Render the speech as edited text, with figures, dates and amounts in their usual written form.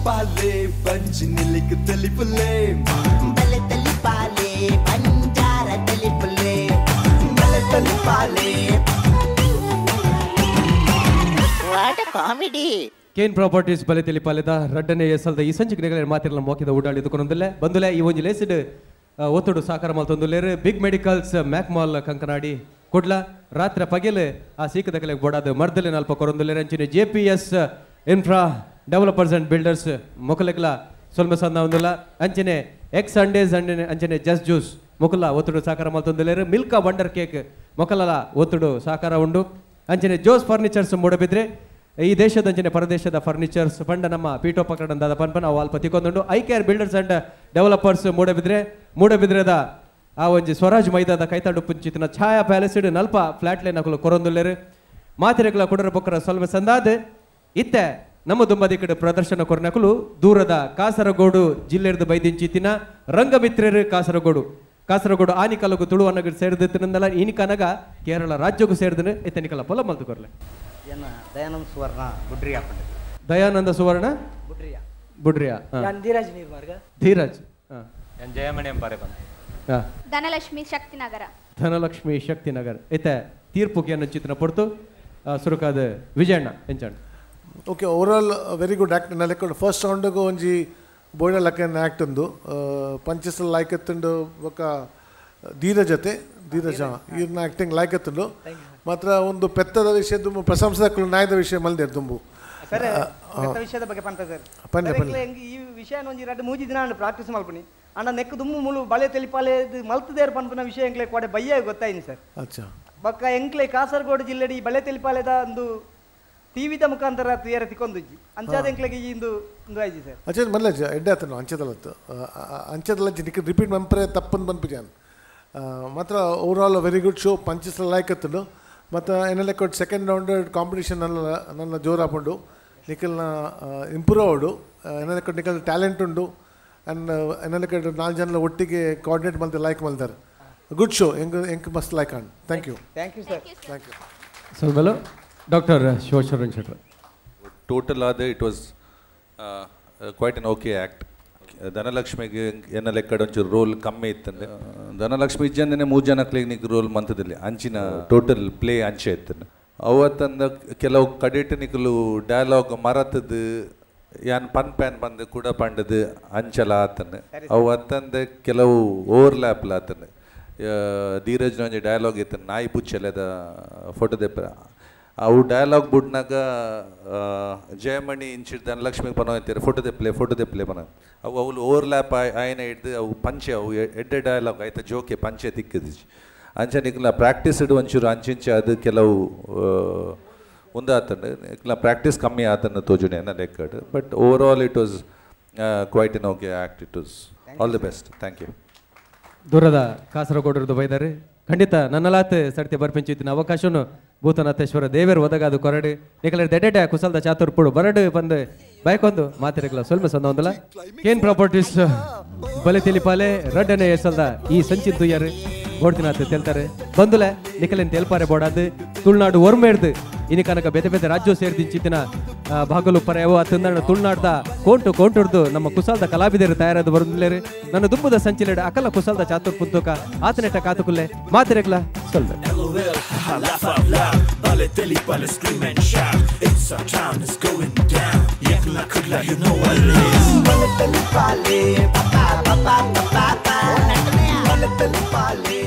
ಬಲೆ ಬಂಜಿ ನಿಲಿಕ್ ತೆಲಿಪುಲೆ ಬಲೆ ತಲಿಪಾಲೆ ಬಂಜಾರ ತೆಲಿಪುಲೆ ಬಲೆ ತಲಿಪಾಲೆ. What comedy. Kane properties ಬಲೆ ತೆಲಿಪಾಲೆದ ರಡ್ಡನೆ ಎಸಲ್ದ ಈ ಸಂಚಿಕೆ ಮಾತಿರಲ ಮೋಕಿದ ಓಡಾಡಿ ದುಕೊನೊಂದುಲ್ಲೆ ಬಂದುಲೆ ಈ ಒಂಜಿ ಲೇಸಿಡ್ ಒತ್ತುಡು ಸಾಕಾರ ಮಲ್ತೊಂದುಲ್ಲೇರು. Big medicals Mac mall Kankanady Kudla ರಾತ್ರಿ ಪಗೆಲ್ ಆ ಸೀಕದಕಲೆ ಬೋಡಾದ ಮರ್ದಲೆ ನಲ್ಪ ಕೊರೊಂದುಲ್ಲೇರು. ಅಂಚಿನ J P S infra developers and builders ಮೊಕಲೆಗ್ಲ ಸೊಲ್ಮೆ ಸಂದ ಒಂದುಲ್ಲ. ಅಂಚನೆ ಎಕ್ಸ್ ಸಂಡೇಸ್ ಅಂಚನೆ ಜಸ್ಟ್ ಜ್ಯೂಸ್ ಮೊಕಲ ಒತ್ತುಡು ಸಾಕಾರ ಮಲ್ತೊಂದುಲ್ಲೇರು. ಮಿಲ್ಕಾ ವಂಡರ್ ಕೇಕ್ ಮೊಕಲಲ ಒತ್ತುಡು ಸಾಕಾರ ಉಂಡು. ಅಂಚನೆ ಜೋಸ್ ಫರ್ನಿಚರ್ಸ್ ಮೂಡಬಿದ್ರೆ ಈ ದೇಶದ ಅಂಚನೆ ಪರದೇಶದ ಫರ್ನಿಚರ್ಸ್ ಪಂಡ ನಮ್ಮ ಪೀಠೋಪಕರಣದ ಪನ್ಪನ ಅವು ಅಲ್ಪ ತಿಕ್ಕೊಂದುಂಡು. I care builders and developers Moodbidri ಮೂಡಬಿದ್ರೆದ ಆ ಒಂಜಿ ಸ್ವರಾಜ್ ಮೈದಾದ ಕೈತಾಡು ಪುಂಚಿತನ ಛಾಯಾ ಪ್ಯಾಲೇಸ್ ನಲ್ಪ ಫ್ಲಾಟ್ ಲೈನ್ ಅಕುಲು ಕೊರೊಂದುಲ್ಲೇರು. ಮಾತಿರೆಗಳ ಕುಡರ ಬೊಕ್ಕರ ಸೊಲ್ಮೆ ಸಂದಾದ ಇತ್ತೆ ನಮ್ಮ ದುಂಬದಿ ಕಡೆ ಪ್ರದರ್ಶನ ಕೊರನಕುಲು ದೂರದ ಕಾಸರಗೋಡು ಜಿಲ್ಲೆರ್ದು ಬೈದಿಂಚಿತಿನ ರಂಗಮಿತ್ರರು ಕಾಸರಗೋಡು ಕಾಸರಗೋಡು ಆನಿಕಲಗು ತುಳುವನ್ನಗು ಸೇರಿದಿತ್ತಿನಂದಲ ಈನಿಕನಗ ಕೇರಳ ರಾಜ್ಯಕ್ಕೂ ಸೇರಿದನು ಇತ್ತನಿಕಲ ಪೊಲ ಮಲ್ತು ಕೊರ್ಲೆ. ದಯಾನಂದ ಸುವರ್ಣ ಬುಡ್ರಿಯಾ. ದಯಾನಂದ ಸುವರ್ಣ ಬುಡ್ರಿಯಾ ಬುಡ್ರಿಯಾ. ಧೀರಜ್ ನೀರ್ಮಾರ್ಗ. ಧೀರಜ್. ಜಯಮಣಿ ಅಂಬಾರೆ ಬಂದ. ಧನಲಕ್ಷ್ಮಿ ಶಕ್ತಿನಗರ. ಧನಲಕ್ಷ್ಮಿ ಶಕ್ತಿನಗರ್ ಇತ್ತೆ ತೀರ್ಪುಗೆ ಚಿತ್ರ ಪೊರ್ತು ಸುರುಕಾದ Vijayanna ಎಂಚಣ್ಣ. Okay, overall very good act. ಲೆಕ್ಕ ಫಸ್ಟ್ ರೌಂಡ್ಗೂ ಒಂಜಿ ಬೋಯ್ಡ ಲಕ್ಕನ್ ಆ್ಯಕ್ಟ್ ಉಂದು ಪಂಚಸ್ ಲೈಕ್ ಎತ್ತುಂಡು ಬೊಕ್ಕ ಧೀರಜತೆ ಧೀರಜ ಇವ್ರನ್ನ ಆ್ಯಕ್ಟಿಂಗ್ ಲೈಕ್ ಎತ್ತುಂಡು ಮಾತ್ರ ಒಂದು ಪೆತ್ತದ ವಿಷಯ ದುಂಬು ಪ್ರಶಂಸಕರು ನಾಯದ ವಿಷಯ ಮಲ್ದೇರು ದುಂಬು. ಸರ್ ವಿಷಯದ ಬಗ್ಗೆ ಪಂತ ಸರ್ ಪನ್ನೆ ಪನ್ನೆ ಈ ವಿಷಯ ಒಂಜಿ ರಡ್ಡು ಮೂಜಿ ದಿನ ಪ್ರಾಕ್ಟೀಸ್ ಮಲ್ಪುನಿ ಅಣ್ಣ ನೆಕ್ ದುಂಬು ಮುಳು ಬಳೆ ತೆಲಿಪಾಲೆ ಮಲ್ತದೇರು ಪನ್ಪುನ ವಿಷಯ ಎಂಕ್ಲೆ ಕೊಡೆ ಬಯ್ಯ ಗೊತ್ತಾಯಿನಿ ಸರ್. ಅಚ್ಚಾ ಬೊಕ್ಕ ಎಂಕ್ಲೆ ಕಾಸರಗೋಡು ಜಿಲ್ಲೆಡಿ ಈ ಬಳೆ ತೆಲಿಪಾಲೆದ ಒಂದು ಟಿವಿದ ಮುಖಾಂತರ ತುಯರ ತಿಕ್ಕೊಂದುಜ್ಜಿ ಅಂಚಾದ ಎಂಕ್ಲೆಗೆ ಈ ಇಂದು ಇಂದು ಆಯ್ಜಿ ಸರ್. ಅಚ್ಚ ಮಲ್ಲಜ್ಜ ಎಡ್ಡೆ ಆತನು ಅಂಚದಲತ್ತು ಅಂಚದಲಜ್ಜಿ ನಿಕ್ ರಿಪೀಟ್ ಮಂಪ್ರೆ ತಪ್ಪನ್ ಪನ್ಪುಜಾನ್ ಮಾತ್ರ overall very good show punches like ಎತ್ತುಂಡು ಮತ್ತು ಏನೆಲ್ಲ ಕೊಟ್ಟು ಸೆಕೆಂಡ್ ರೌಂಡ್ ಕಾಂಪಿಟೇಷನ್ ನನ್ನ ನನ್ನ ಜೋರಾಪುಂಡು ನಿಖಲ್ನ ಇಂಪ್ರೂವ್ ಅವಡು ಏನೆಲ್ಲ ಕೊಟ್ಟು ನಿಖಲ್ ಟ್ಯಾಲೆಂಟ್ ಉಂಡು ಆ್ಯಂಡ್ ಏನೆಲ್ಲ ಕೊಟ್ಟು ನಾಲ್ಕು ಜನ ಒಟ್ಟಿಗೆ ಕೋಆರ್ಡಿನೇಟ್ ಮಲ್ತೆ ಲೈಕ್ ಮಲ್ತಾರೆ. ಗುಡ್ ಶೋ ಎಂಕ್ ಎಂಕ್ ಮಸ್ತ್ like and thank you. Thank you sir. Thank you. ಸೊಲ್ಮೆಲು doctor Shivasharan Shettar. Total ಆದ it was quite an okay act. ಧನಲಕ್ಷ್ಮಿಗೆ ಏನ ಲೆಕ್ಕಡ ಒಂಚೂರು ರೋಲ್ ಕಮ್ಮಿ ಇತ್ತಂದೆ ಧನಲಕ್ಷ್ಮಿ ಇಜ್ಜಂದನೆ ಮೂರು ಜನ ಕ್ಲಿನಿಕ್ ರೋಲ್ ಮಂತದಲ್ಲಿ ಅಂಚಿನ ಟೋಟಲ್ ಪ್ಲೇ ಅಂಚೆ ಇತ್ತಂದೆ ಅವತ್ತಂದ ಕೆಲವು ಕಡೆಟ್ ನಿಕಲು ಡೈಲಾಗ್ ಮರತದ್ದು ಯಾನ್ ಪನ್ ಪ್ಯಾನ್ ಬಂದು ಕೂಡ ಪಂಡದು ಅಂಚಲ ಆತನ ಅವು ಅತ್ತಂದೆ ಕೆಲವು ಓವರ್ಲ್ಯಾಪ್ಲ ಆತನ. ಧೀರಜ್ನ ಒಂಜಿ ಡೈಲಾಗ್ ಇತ್ತು ನಾಯಿ ಪುಚ್ಚಲೆದ ಫೋಟೋ ದೆಪ್ಪ ಅವು ಡೈಲಾಗ್ ಬುಡ್ನಾಗ ಜಯಮಣಿ ಇಂಚಿಡ್ ಧನಲಕ್ಷ್ಮಿಗೆ ಪನೋ ಅಂತಾರೆ ಫೋಟೋ ದೆಪ್ಲೆ ಫೋಟೋ ದೆಪ್ಲೆ ಪನ ಅವು ಅವ್ಲು ಓವರ್ಲ್ಯಾಪ್ ಆಯ್ನ ಹಿಡ್ದು ಅವು ಪಂಚೆ ಅವು ಎಡ್ಡೆ ಡೈಲಾಗ್ ಆಯ್ತಾ ಜೋಕೆ ಪಂಚೆ ತಿಕ್ಕದಿಜಿ ಅಂಚೆ ನಿಕ್ಲ ಪ್ರಾಕ್ಟೀಸ್ ಇಡು ಒಂಚೂರು ಅಂಚಿಂಚೆ ಅದು ಕೆಲವು ಒಂದಾತಂಡು ನಿಕ್ಲ ಪ್ರಾಕ್ಟೀಸ್ ಕಮ್ಮಿ ಆತನ ತೋಜುನೆ ಅನ್ನ ಲೆಕ್ಕಡ್. But overall it was quite an okay act. It was all the best. Thank you. ದೂರದ ಕಾಸರಗೋಡರದು ಬೈದಾರೆ ಖಂಡಿತ ನನ್ನಲಾತ್ ಸರ್ತಿ ಬರ್ಪಿಂಚಿತ್ತಿನ ಅವಕಾಶನು ಭೂತನಾಥೇಶ್ವರ ದೇವರು ಒದಗಾದು ಕೊರಡು ನಿಕಲ ದೆಡ್ಡೆ ಕುಸಲ್ದ ಚಾತುರ್ಪುಡು ಬರಡು ಬಂದು ಬೈಕೊಂದು ಮಾತಿರಕಲ ಸ್ವಲ್ಪ ಸಂದ ಒಂದಲ್ಲ. ಕೇನ್ ಪ್ರಾಪರ್ಟೀಸ್ ಬಲೆ ತಿಳಿಪಾಲೆ ರಡ್ಡನೆ ಎಸಲ್ದ ಈ ಸಂಚಿನ ತುಯ್ಯಾರು ಗೋಡ್ತಿನಾಥ ತೆಲ್ತಾರೆ ಬಂದುಲೆ ನಿಕಲೆನ್ ತೆಲ್ಪಾರೆ ಬೋಡಾದು ತುಳುನಾಡು ಒರ್ಮೇಡ್ದು ಇನಿ ಕನಕ ಬೇತೆ ಬೇತೆ ರಾಜ್ಯ ಸೇರ್ದಿಂಚಿತ್ತಿನ ಭಾಗಲು ಪರೆಯವ ತಿಂದಣ್ಣ ತುಳುನಾಡ್ದ ಕೋಂಟು ಕೋಂಟುರ್ದು ನಮ್ಮ ಕುಸಲ್ದ ಕಲಾವಿದರು ತಯಾರಾದ ಬರುದಿಲ್ಲೇರು. ನನ್ನ ದುಂಬುದ ಸಂಚಿಲೆಡು ಅಕಲ ಕುಸಲ್ದ ಚಾತುರ್ ಪುತ್ತುಕ ಆತನೆಟ್ಟ ಕಾತುಕುಲ್ಲೆ ಮಾತಿರಕ್ಲ ಸೊಲ್ಲೆ. ಬಲೆ ತಲಿಪಾಲೆ ಪಾ ಪಾ ಪಾ ಪಾ ಪಾ ಬಲೆ ತಲಿಪಾಲೆ.